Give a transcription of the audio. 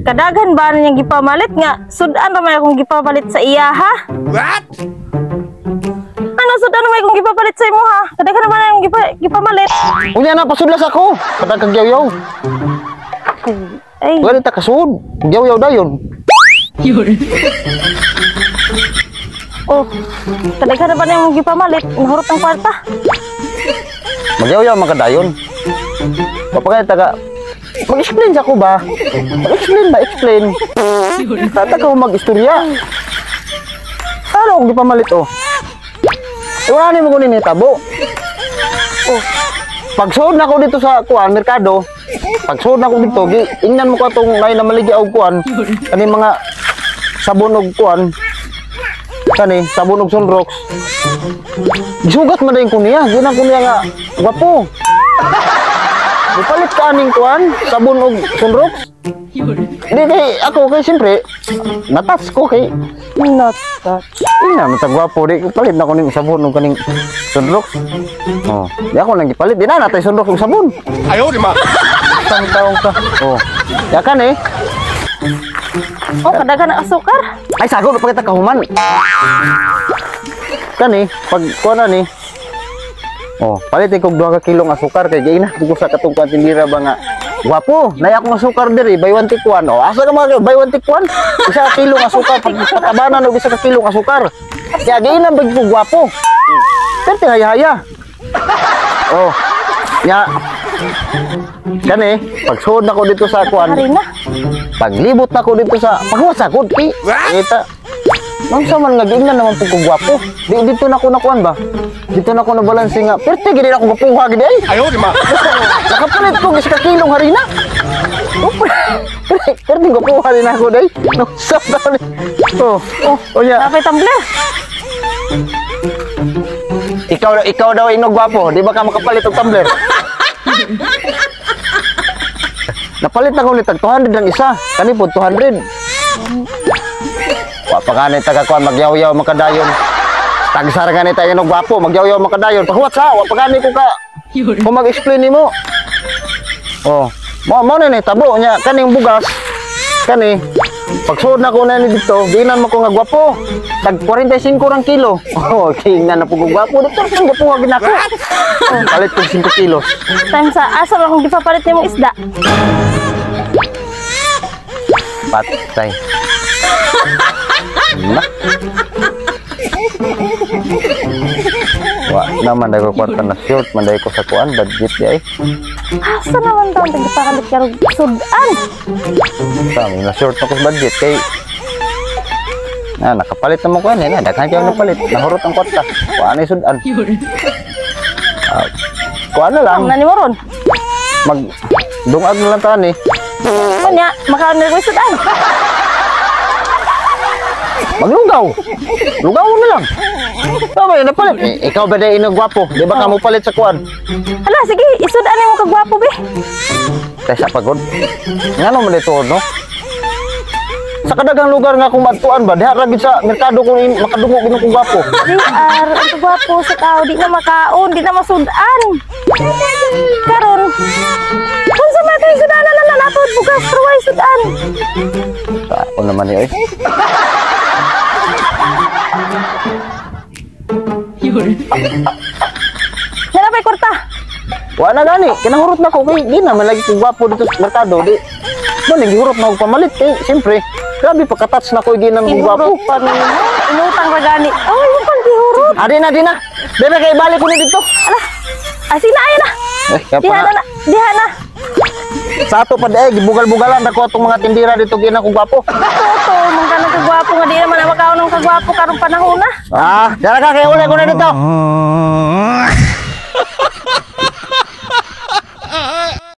Kadaghan ba na niyang gipamalit nga sudan ra may akong gipapalit sa iya ha? What? Ano sudan ra may akong gipapalit sa imo ha? Kadaghan ba na niyang gipamalit? Unya na pasudlas ako. Kadaghan kag yaw-yaw. Ay, Wala ta kasud. Yaw-yaw dayon. Oh. Kadaghan ba na niyang gipamalit? Nahurot ang kwarta. Magyaw-yaw man ka dayon. Kapag taga mag-explain sa ko ba? Mag-explain ba? Explain. Tata ka mag-istorya. Ano kung di pa malit oh? Wala ni mo kunin ni tabo. Oh, Pagsuod na ko dito sa kuan merkado. Pagsuod na ko dito, gi ingnan mo ko atong nay na maligya og kuan. Kani mga sabon og kuan. Kani sabon og sunrocks. Gisugat man dayon ko niya, ginang ko niya nga gwapo. Mupalit ka aning kuan, sabon og sunrocks. Di kay ako kay siyempre natas ko kay not touch. Ina man ta gwapo di ko palit na ko ning sabon og kaning sunrocks. Oh, di ako nang gipalit di na natay sunrocks og sabon. Ayaw, di ma. Tang taong ka. Oh. Ya kan eh. Oh, kadaghan ang asukar. Ay sago pa kita kahuman. Kani pag kuan na ni. Oh, palit kog 2 ka kilong asukar kay giina ko sa katong kuan tindira ba nga gwapo. Nay akong asukar diri buy 1 take 1. Oh, asa ka mga buy 1 take 1? Isa ka kilong asukar pag patabanan og isa ka kilong asukar. Kaya giina bag ko gwapo. Perte haya-haya. Oh. Nya. Kani pagsuod na ko dito sa kuan. Harina. Paglibot na ko dito sa paghuwas ako pi. Kita. Nang sa man nga giingnan naman pud ko gwapo. Di dito na ko nakuan ba? Dito na ko na balanse nga. Perte gid na ako gwapuha gid ay. Ayaw, di ma. Nakapalit ko isa ka kilong harina. Perte gwapuha din ako day. No sa ni. Oh, oh, oh ya. Napay tumbler. Ikaw daw inog gwapo, di ba ka makapalit og tumbler? Napalit na ko ni tag 200 ang isa. Kani pod 200. Wa pa gani taga kuan magyaw-yaw makadayon. Tagsara gani tayo inog gwapo, magyaw-yaw makadayon. Paghuwat sa, wa pa gani ko ka. Kung mag-explain nimo. Oh, mo na ni tabo nya kaning bugas. Kani pagsuod na ko na ni dito, ginan mo ko nga gwapo. Tag 45 rang kilo. Oh, kingnan na po ko gwapo dito, ang gwapo nga ginako. Oh, palit kog 5 kilos. Time sa asa man akong gipapalit nimong isda. Patay. Na. Wa naman dai ko kwarta na short man dai ko sa kuan budget di ay. Asa naman taon gipapalit karog sudan? Tama na short na ko sa budget kay na nakapalit na mo kuan eh na daghan kayo napalit nahurot ang kwarta. Kuan ay sudan. Kuan na lang. Ang nani mo ron? Mag dungag na lang ta ni. Unya, makaon na ko sudan. Maglugaw. Lugaw na lang. Tama yun, napalit. Eh, ikaw ba na inog gwapo? Di ba ka mo palit sa kuan? Hala, sige, isudan mo kagwapo, be. Kaysa pagod. Ngano man ito, no? Sa kadagang lugar nga kung madtuan ba, diha ra gid sa merkado kung makadungog inog kong gwapo. Di, ar, ang gwapo sa tao, di na makaon, di na masudan. Karon, kung sa mga sudan na lang natod, bugas, pero way sudan. Ako naman ni, oy. Nalapay kwarta. Wala na gani, kinahurot na ko kay di na man lagi ko gwapo dito sa merkado di. Mo ning gihurot na og pamalit kay siyempre grabe pagka-touch na ko ginan og gwapo. Gihurot pa nimo. Inutang ra gani. Oy, yung pang gihurot. Adi na, di na. Bebe kay balik ko ni dito. Ala. Asina ayo na. Eh, kaya pa Diha na. na, diha na. Sa ato pa di ay gibugal-bugalan na ko atong mga tindira dito ginan kong gwapo. Toto, man ka nang kagwapo nga di naman na makaon ng kagwapo karong panahon na. Ah, dara ka kay uli ko na dito.